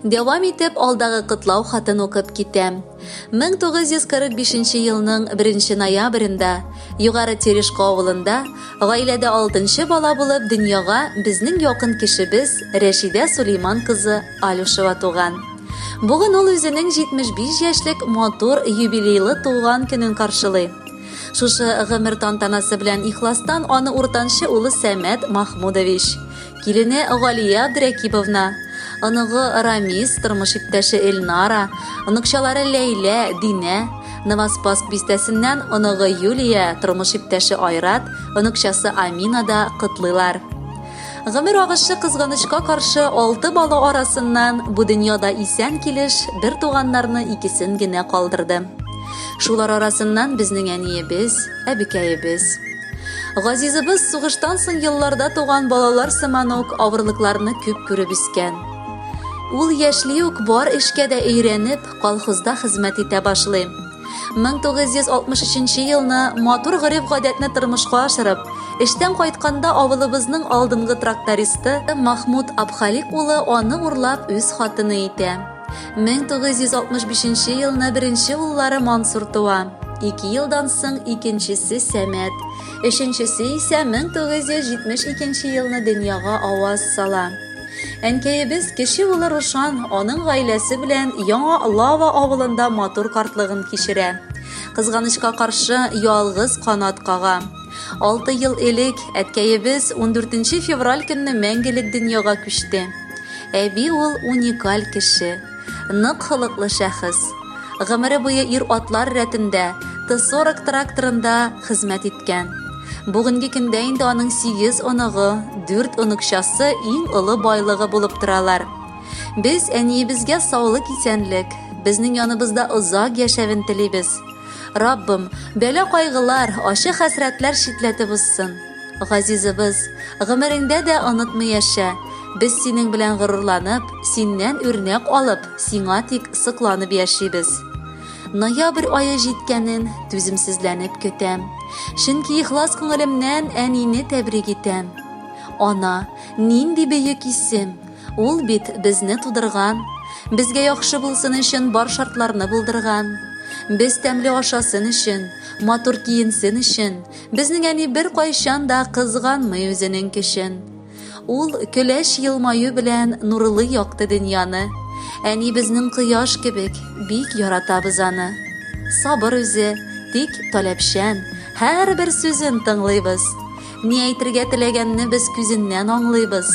Дәвам итеп, алдагы котлау хатын укып китәм. 1945 елның 1 ноябрендә Югары Терешко авылында гаиләдә алтынчы бала булып дөньяга безнең якын кешебез Рәшидә Сулейман кызы Алюшева туган. Бүген ул үзенең 75 яшьлек матур юбилейлы туган көнен каршылый. Шушы гомер тантанасы белән ихластан аны уртанчы улы Сәмәт Махмудович, Килене Галия Абдрәкиповна, оныгы Рамис, тормыш иптәше Эльнара, оныкчалары Ләйлә, Динә, Новоспасск бистәсеннән оныгы Юлия, тормыш иптәше Айрат, оныкчасы Амина да котлыйлар. Гомер агышы кызганычка каршы алты бала арасыннан бу дөньяда исән килеш бер туганнарны икесен генә калдырды. Шулар арасыннан безнең әниебез, әбекәебез. Газизыбыз сугыштан соң елларда туган балалар сыман ук авырлыкларны күп күреп үскән. Ул яшьли үк бар эшкә дә өйрәнеп, колхозда хезмәт итә башлый. 1963 елны матур гореф-гадәтне тормышка ашырып, эштән кайтканда авылыбызның алдынгы трактористы Махмуд Абхалик улы аны урлап үз хатыны итә. 1965 елны беренче уллары Мансур туа. Ике елдан соң икенчесе Сәмәт, өченчесе исә 1972 елны дөньяга аваз сала. Әнкәебез кече улы Рушан аның гаиләсе белән Яңа Лава авылында матур картлыгын кичерә. Кызганычка каршы, ялгыз канат кага. Алты ел элек әткәебез 14 февраль көнне мәңгелек дөньяга күчте. Әби ул уникаль кеше, нык холыклы шәхес. Гомере буе ир-атлар рәтендә, Т-40 тракторында хезмәт иткән. Бүгенге көндә инде аның сигез оныгы, дүрт оныкчасы иң олы байлыгы булып торалар. Без әниебезгә саулык-исәнлек, безнең яныбызда озак яшәвен телибез. Раббым, бәла-кайгылар, ачы хәсрәтләр читләтеп узсын. Газизыбыз, гомереңдә дә онытмый яшә. Без синең белән горурланып, синнән үрнәк алып, сиңа тик сокланып яшибез. Ноябрь ае җиткәнен түземсезләнеп көтәм. Чөнки ихлас күңелемнән әнине тәбрик итәм. Ана, нинди бөек исем! Ул бит безне тудырган, безгә яхшы булсын өчен бар шартларны булдырган. Без тәмле ашасын өчен, матур киенсен өчен, безнең әни беркайчан да кызганмый үзенең көчен. Ул көләч елмаю белән нурлы якты дөньяны. Әни безнең кояш кебек, бик яратабыз аны. Сабыр үзе, тик таләпчән, һәрбер сүзен тыңлыйбыз. Ни әйтергә теләгәнне без күзеннән аңлыйбыз.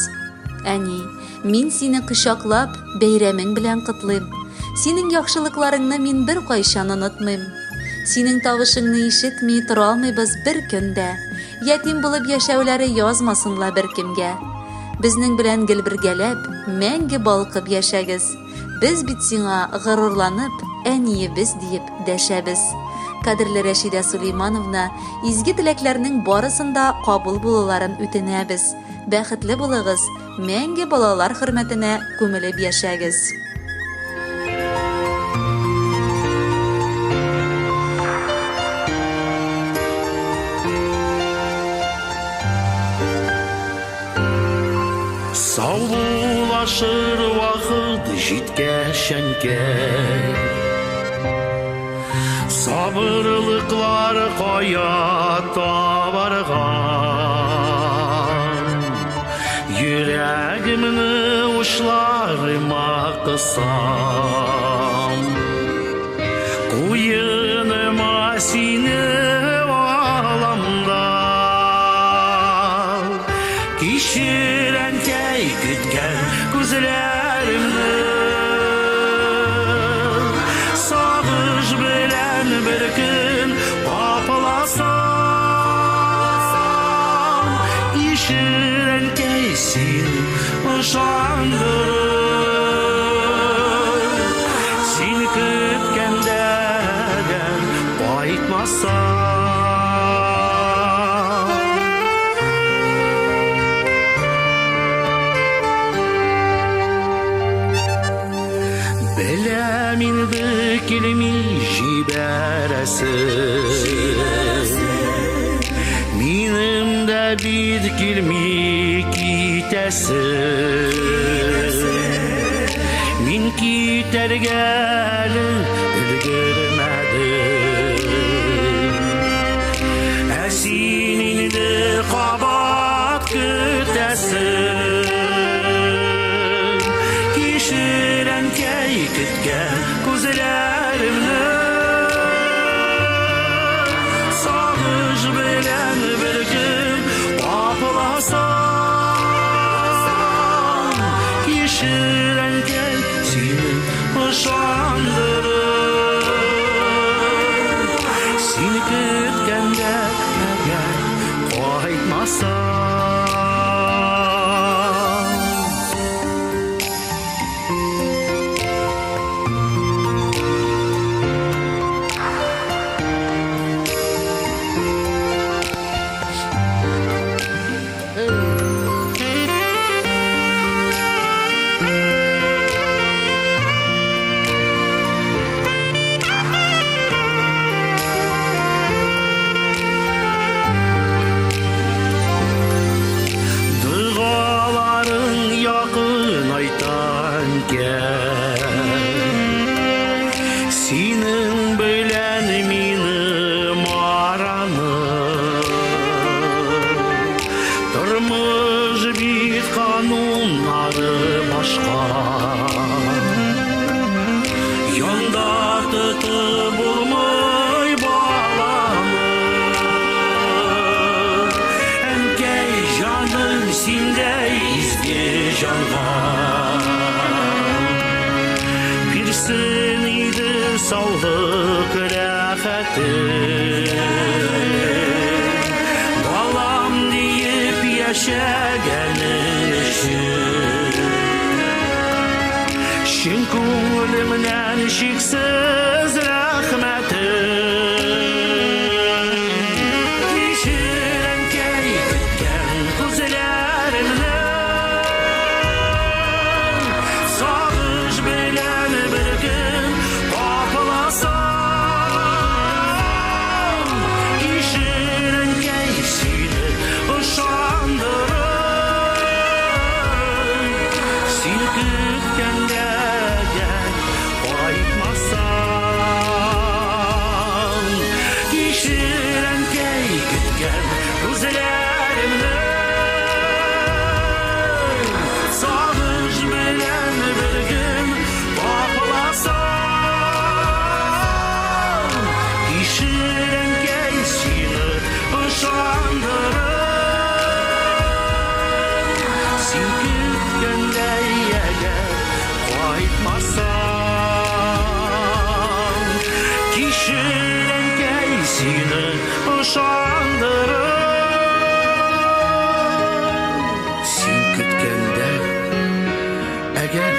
Әни, мин сине кочаклап, бәйрәмең белән котлыйм. Синең яхшылыкларыңны мин беркайчан онытмыйм. Синең тавышыңны ишетми тора алмыйбыз бер көн дә. Ятим булып яшәүләре язмасын ла беркемгә. Безнең белән гел бергәләп, мәңге балкып яшәгез. Без бит сиңа горурланып, әниебез диеп дәшәбез. Кадерле Рәшидә Сулеймановна, изге теләкләрнең барысын да кабул булуларын үтенәбез. Бәхетле булыгыз, мәңге балалар хөрмәтенә күмелеп яшәгез. Саубуллашыр вакыт җиткәч, әнкәй. Сабырлыклар кая табарга? Йөрәгемне учларыма кысам. Куеныма сине алам да. Кичер, әнкәй, көткән күзләремне. Сагыш белән бер көн капласам. Кичер, әнкәй, син ышандырып. Син көткәндә дә кайтмасам. Беләм инде килми җибәрәсе. Минем дә бит килми китәсе. Мин итәргә әле өлгермәдем. Ә син инде кабат көтәсең. Кичер, әнкәй, көткән күзләремне. Сагыш белән бер көн капласам. Кичер, әнкәй, сине ышандырып. Син көткәндә әгәр кайтмасам. Догаларың якынайта, әнкәй. Синең белән минем араны. Тормыш бит кануннары башка. Янда тотып булмый баланы. Әнкәй, җаным, синдәй изге җанга. Бирсен иде саулык рәхәтен. Балам диеп яшәгәнең өчен. Чын күңелемнән чиксез рәхмәтем. Кичер, әнкәй, көткән күзләремне. Сагыш белән бер көн капласам. Кичер, әнкәй, сине ышандырып. Син көткәндә әгәр кайтмасам. Кичер, әнкәй, көткән күзләремне. Сагыш белән бер көн капласам. Кичер, әнкәй, сине ышандырып. Син көткәндә әгәр кайтмасам. Кичер, әнкәй, сине ышандырып. Син көткәндә әгәр